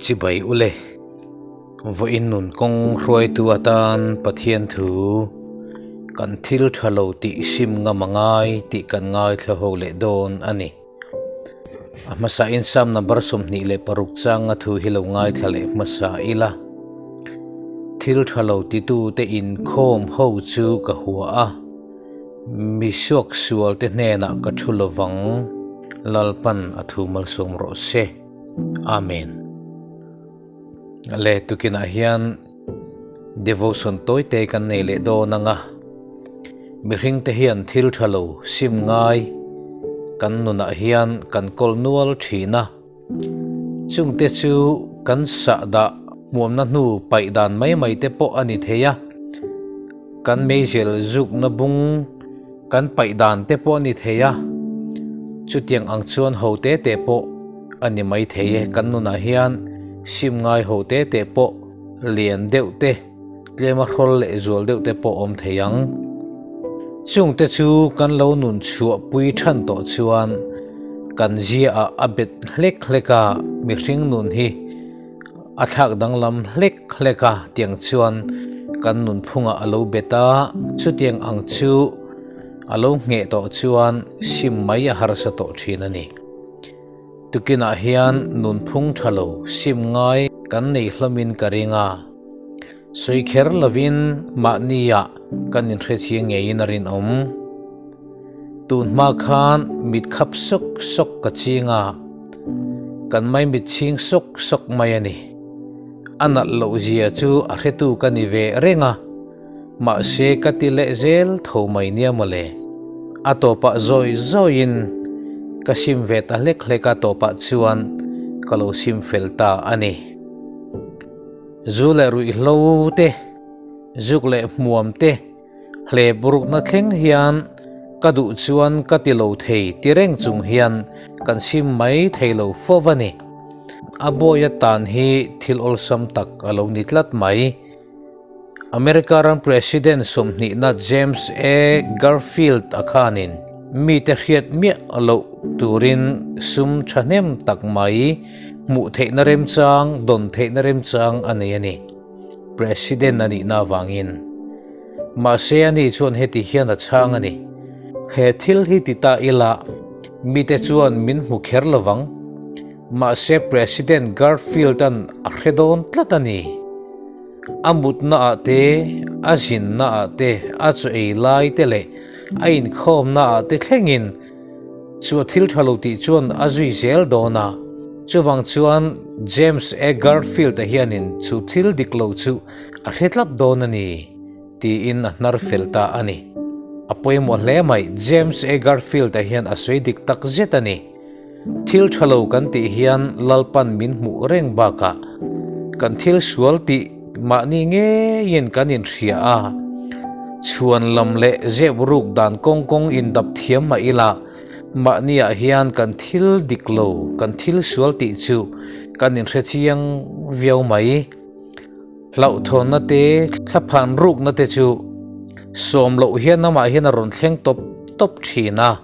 Chibai ule, vawiin nun kawng hruaitu atan Pathian thu kan thil tha lo tih sim ngam a ngai tih kan ngaithla ho leh dawn a ni. A hmasain Psalm number 26 changa thu hi lo ngaithla leh hmasa ila. Thil tha lo titute inkhawm ho chu ka hua a, mi suaksualte hnenah ka thu lovang, Lalpan a thu malsawm rawh se. Amen. Le tukinah hian devotion tawite kan nei leh dawn ang a, mihringte hian thil tha lo sim ngai kan nunah hian kan kawl nual thin a, chungte chu kan sahdah hmuamna hnu paih dan mai mai te pawh a ni thei a, kan meizel zukna bung kan paih dan te pawh a ni thei a, chutiang ang chuan ho te te pawh a ni mai thei e. Kan nunah hian sim ngai ho te te pawh lian deuh te, tlema hrawl leh zual deuh te pawh awm thei ang. Chungte chu kan lo nun chhuah pui than tawh chuan kan ziaah a bet hlek hlek a, mihring nun hi a thlak danglam hlek hlek a tiang chuan kan nunphungah a lo bet a, chutiang ang chu a lo ngheh tawh chuan sim mai a harsa tawh thin a ni. Tukinah hian nunphung tha lo sim ngai kan nei hlawmin ka ring a, sawi kher lovin mahnia kan inhrechiang ngeiin a rinawm. Tun hma khan mit khap sawk sawk ka ching a, kan mai mit chhing sawk sawk mai a ni. A nalh loh zia chu a hretu ka ni ve reng a, mahse ka ti leh zel tho mai nia mawle. A tawpah zawi zawiin ka sim ve ta hlek hlek a, tawpah chuan ka lo sim fel ta a ni. Zu leh ruihhlo te, zuk leh hmuam te, Hle burukna thleng hian ka duh chuan ka ti lo thei ti reng chung hian kan sim mai thei lo fo va ni. A bawi atan hi thil awlsam tak a lo ni tlat mai. America ram President sawmhnihna James A. Garfield a khanin mite hriat miah loh turin sum thahnem tak mai hmuh theihna remchang, dawn theihna remchang a nei a ni. President a nihna avangin. Mahse ani chuan heti hian a chhang a ni. He thil hi ti ta ila, mite chuan min hmu kher lovang. Mahse President Garfield-a'n a hre dawn tlat a ni. A mutna ah te, a zinna ah te, a chaw ei lai te leh a inkhawmna ah te thlengin Chu a thil tha lo tih chuan a zui zel dawn a, chuvang chuan James A. Garfield-a hianin chu thil dik lo chu a hre tlat dawn a ni, tiin a hnar fel ta a ni. A pawimawh hle mai, James A. Garfield-a hian a sawi dik tak zet a ni. Thil tha lo kan tih hian Lalpan min hmuh reng bakah kan thil sual tih mahni ngeiin kan inhria a, chhuan lam leh zep ruk dan kawng kawng indap thiam mah ila, mahniah hian kan thil dik lo, kan thil sual tih chu kan inhre chiang viau mai. Hlauhthawnna te, thlaphan rukna te chu sawm loh hian amah hian a rawn thleng tawp tawp thin a.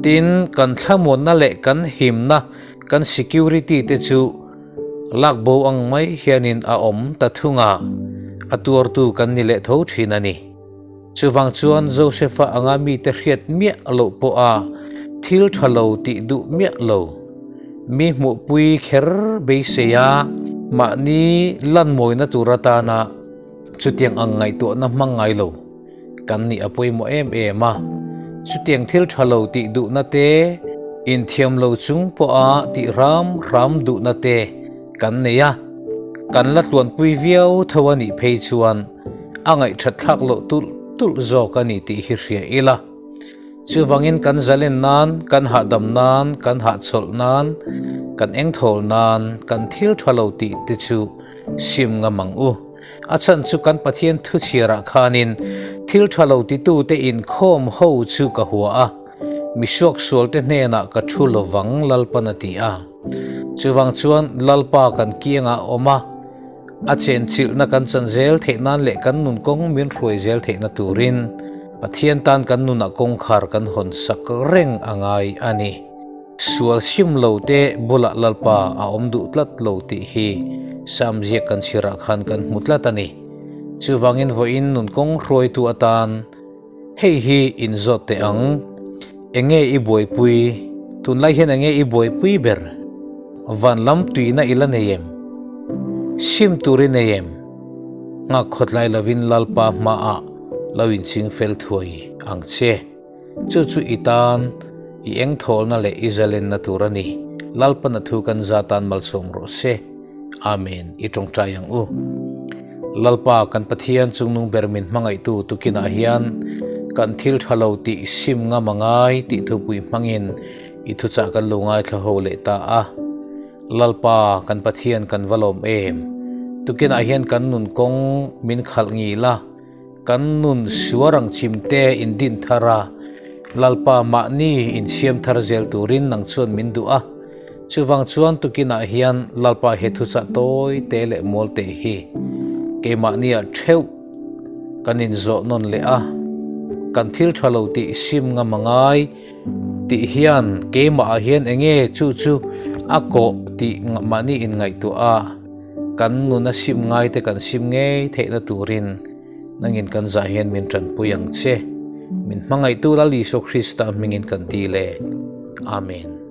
Tin, kan thlamuanna leh kan himna, kan security te chu lak bo ang mai hianin a awm ta thung a, a tuartu kan ni leh tho thin a ni. Chuvang chuan Joseph-a anga mite hriat miah loh pawha thil tha lo tih duh miah lo, mi hmuhpui kher beisei a, mahni lanmawina tur atana chutiang ang ngaihtuahna hmang ngai lo, Kan nih a pawimawh em em a, chutiang thil tha lo tih duhna te, inthiam lo chung pawha tih ram ram duhna te kan nei a, kan la tluanpui viau tho a nih phei chuan a ngaihthat thlak loh tulh tulh zawk a ni tih hi hria ila. Chuvangin kan zalen nan, kan hahdam nan, kan hahchawlh nan, kan engthawl nan, kan thil tha lo tih te chu sim ngam ang u. A chhan chu kan Pathian thuchhiarah khanin thil tha lo titute inkhawm ho chu ka hua a, mi suaksualte hnenah ka thu lovang Lalpan a ti a. Chuvang chuan Lalpa kan kiangah a awm a, a chenchilhna kan chan zel theih nan leh kan nun kawng min hruai zel theihna turin Pathian tan kan nunah kawngkhar kan hawn sak reng a ngai a ni. Sual sim lo te bulah Lalpa a awm duh tlat lo tih hi Sam ziak kan chhirah khan kan hmu tlat a ni. Chuvangin vawiin nun kawng hruaitu atan hei hi inzawt teh ang, Enge i buaipui? Tunlai hian enge i buaipui ber? Van lam tuina i la nei em? Sim tur i nei em? Nghak khawtlai lovin Lalpa hmaah lo inching fel thuai ang che. Chu chu i tan, i engthawlna leh i zalenna tur a ni. Lalpana thu kan za tan malsawm rawh se. Amen. I tawngtai ang u. Lalpa kan Pathian chungnung ber min hmangaihtu tukinah hian kan thil tha lo tih sim ngam a ngai tih thupui hmangin i thuchah kan lo ngaithla ho leh ta a. Lalpa kan Pathian kan va lawm em. Tukinah hian kan nun kawng min khalh ngil a. Kan nun suar ang chimte in din thar a, Lalpa mahni in siam thar zel turin nang chuan min duh a. Chuvang chuan tukinah hian Lalpa he thuchah tawi te leh mual te hi keimahnia theuh kan inzawh nawn leh a, kan thil tha lo tih sim ngam a ngai tih hian keimahah hian enge chu chu a kawh tih mahni inngaihtuah a. Kan nuna sim ngaite kan sim ngei theihna turin nangin kan zah hian min tanpui ang che. Min hmangaihtu Lal Isua Krista hmingin kan dil e. Amen.